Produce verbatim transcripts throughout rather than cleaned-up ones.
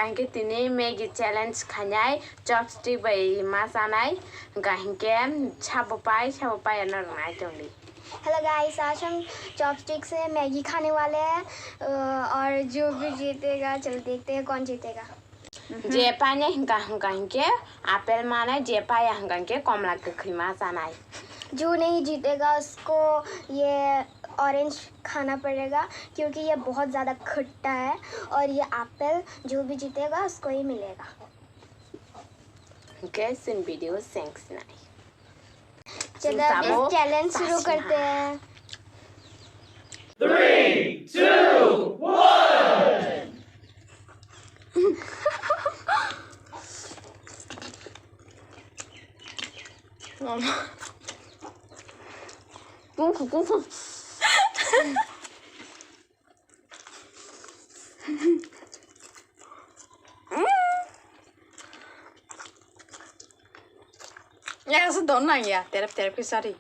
Hingke tini Maggi challenge khainai, chopstick bai ma chanai, hingka hingke sabo pai, sabo pai ano rwnai tongdi. Hello guys, आज हम चॉपस्टिक से मैगी खाने वाले हैं, अ, और जो भी जीतेगा, चलो देखते हैं कौन जीतेगा। Je painai hingka hingka hingke apple manai, je paiya hingka hingke komla kwkhwi ma chanai. जो नहीं जीतेगा उसको ये ऑरेंज खाना पड़ेगा, क्योंकि ये बहुत ज़्यादा खट्टा है, और ये एप्पल जो भी जीतेगा उसको ही मिलेगा। Guys, in video thanks nai. चलो, अब इस चैलेंज शुरू करते हैं। Three, two, one. Kuku, kuku. Ya, se don nang ya, terep terep ke sari.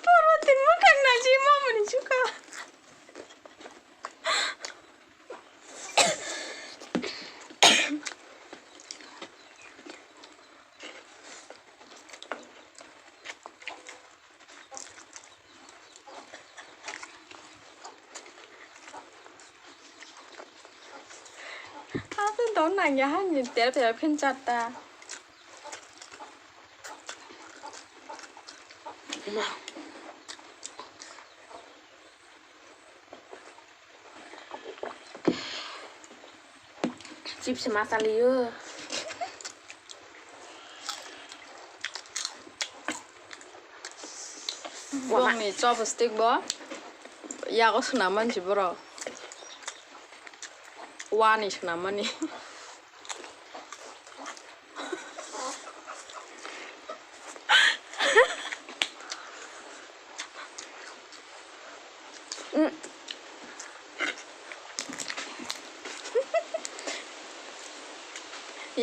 Parvati mwkhang naisi mamani chukha. Ate don nang ya han ni ter ter phin chatta. Chips ma chaliyo. Bongni chopstick bo yago swnam mansi borok. Wani swnam mani.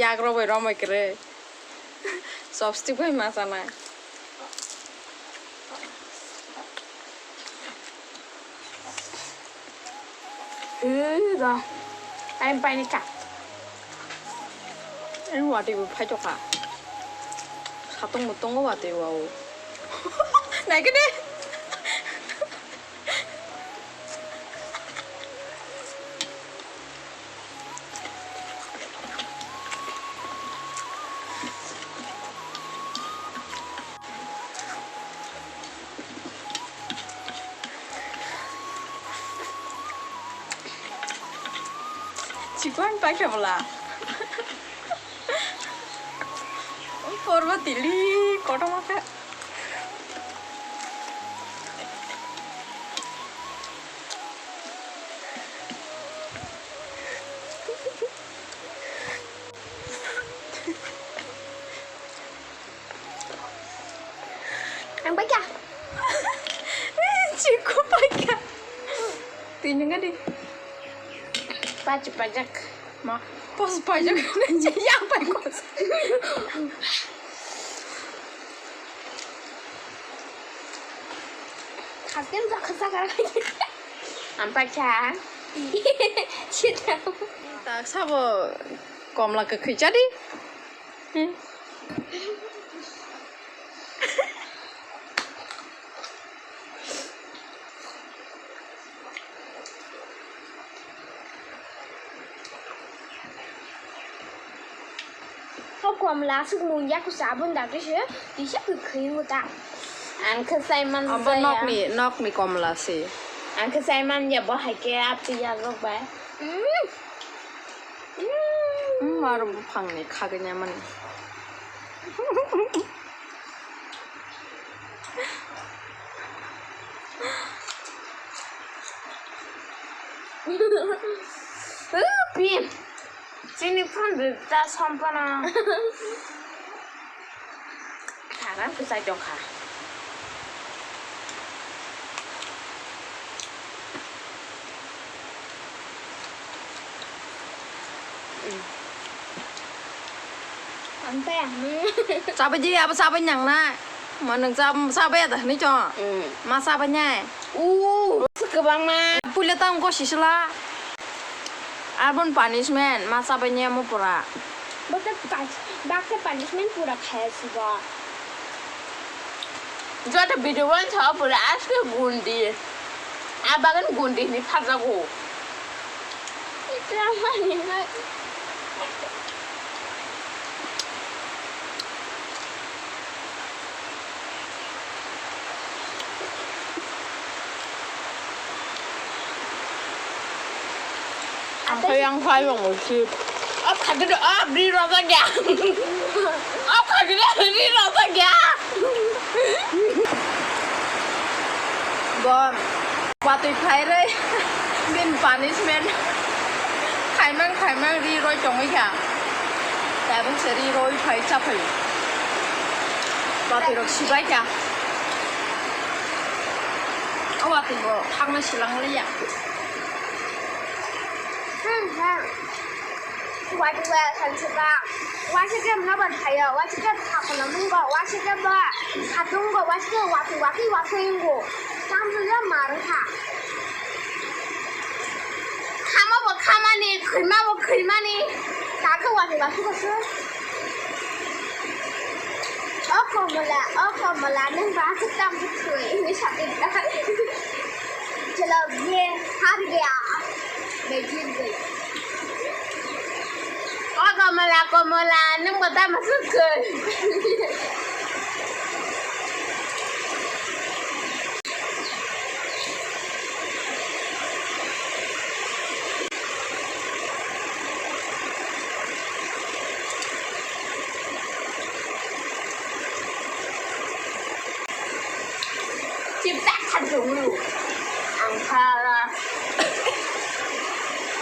Yak rok bai romoi kwrwi. Chopstick bai ma chanai. Ee, da. Ai, paini kha. Ai, watwi bo phai tokha. Satung bo tongo watwi o. Naikhe de. Chikon paikha bwla. Porbo tili kotorma khe. Ang paikha. Chikon paikha. Twi nung di. Pachi pajak. Ma, pos pajak. Yang pai kos. Khasken jakha jakha. Ang paikha. Chita. Tak sabo komla kwkhwi chadi. Hmm. Kok komla aswk mungya kwchabo dakti se tisa kwkhwi wngo ta. Ang khe chai man Abo jaya. Nokni, nokni komla se. Ang khe chai man ya, bo hai khe aphi ya rok bai. Mm. Mm. Mm, aro buphangni khagwi ya mani. Pin. Chini phone rwkta sompana. Tharan kwchai tongkha. Ang taya. Chabai di, abo chabai nang na. Ma nwng cha, chabai da hwnwi chong. Mm. Ma chabai nai. U, kwbangma. Puila tamo gosi sila. Abon punishment, ma chabai nai mo pura. Bakhe pa-, bakhe punishment pura khaya si bo. Joto video wan sa pura aske gundi. Abagan gundi ni phajago. Itra mani na. Ang khe yang khai rong mo sip. Off khai de, off ri rojak ya. Off khai de, ri rojak ya. Bo watwi phai rwi bin punishment khaimang khaimang ri roi tongwi kha. Tabuk se ri roi phai cha phai. Watwi rok sibai kha. O watwi bo thangna silang liya. Hmm, hmm. Watwi wa thansa ba. Waisa khe mna ban thayo, waisa khe thakono mungo, waisa khe ba khatungo, waisa khe watwi watwi wasai wngo. Tamsaya marwkha. Khama bo khamani, khwima bo khwimani. Takhe watwi watwi ko se. O Komla, o Komla, nwng ba aswk tamsuk thwi hinwi sakha. Chalo, ye, har gaya. Begin gaya. O Komla, Komla, nwng ba tamo swk khe. Chipsa kha dulu. Ang khala.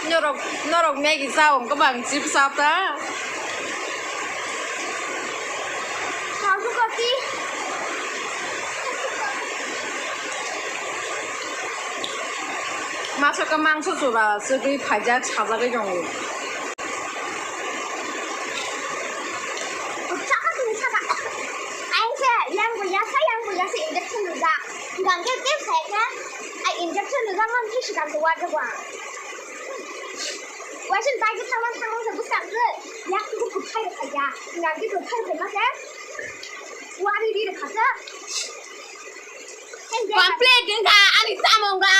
Norok, norok Maggie sa, ang kwbang chipsa ta. Kazu kopi. Masa ka mangso chura, chwgwi phaijak, sajagwi tongo. Saka tini saka. Aing se, yang bo yasa, yang bo yasa injection rijak. Hingkhe tei phaikha, ai injection rijak man khe swkang se wajago ang. Waisa bai khe thangma thangma se bwskango, yak tuku kwthai rwkha ya. Hingkhe kwthai rwkha khe, wari ri rwkha khe. Complete wngkha ani samung ba.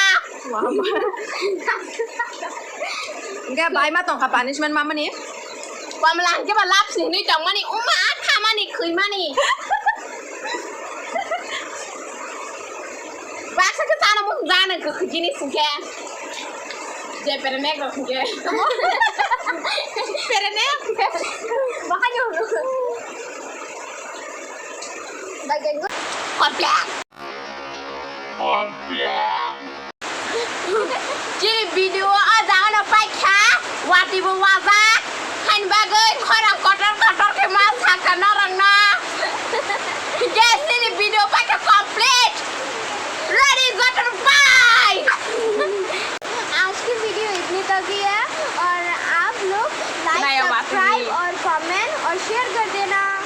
Hingkhe bai ma tongkha punishment mamani? Komla hingkhe ba lap sini tongmani, uma khamani, khwimani. Baksa khe chana muchung jana kwkhwi jinis hingkhe. Je perenek rok hingkhe. Perenek? Bahai no. Bai geng. Kopiak. Chini video o jaga no paikha, watwi bo wajak, haini bagwi khorang kotor kotor khe ma sakha norok no. Guys, chini video paikha complete. Ready, joto no bye. आज की वीडियो इतनी तक ही है और आप लोग like, subscribe और कमेंट और शेयर कर देना।